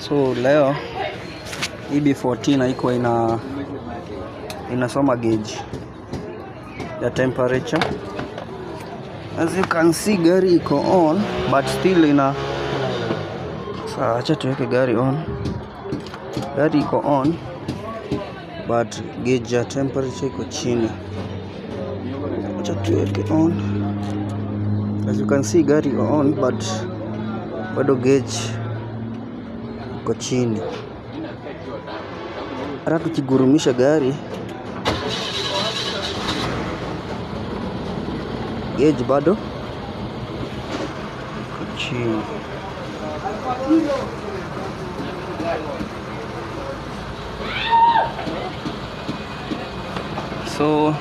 So leo EB14 haikuwa inasoma gauge ya temperature. As you can see, gari iko on but still ina. Sasa acha tuweke gari on. Gari iko on but gauge ya temperature iko chini. Acha tuweke on. As you can see, gari iko on but bado gauge iko chini. Hata tukigurumisha gari, gauge bado iko chini. So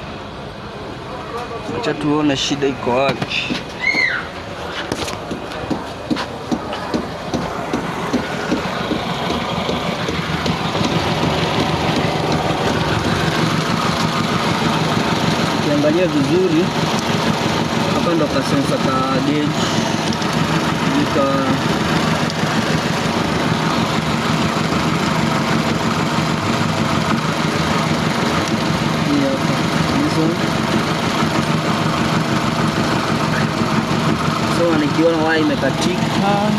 acha tuone shida iko wapi. Ukiangalia vizuri hapa ndo ka sensor ka gauge nika. Hii hapa, this one. So nikiona waya imekatika.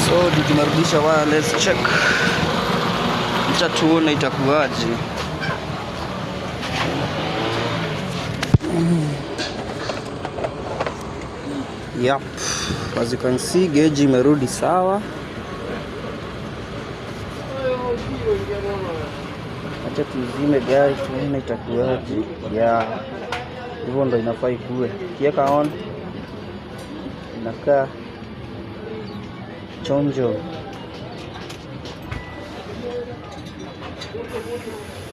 So tumerudisha waya, let's check. Acha tuone itakuwaje. Yep. As you can see, gauge imerudi sawa. Acha tuzime gari tuone itakuwaje. Yeah. Hivyo ndo inafaa ikue. Kiweka on, inakaa chonjo.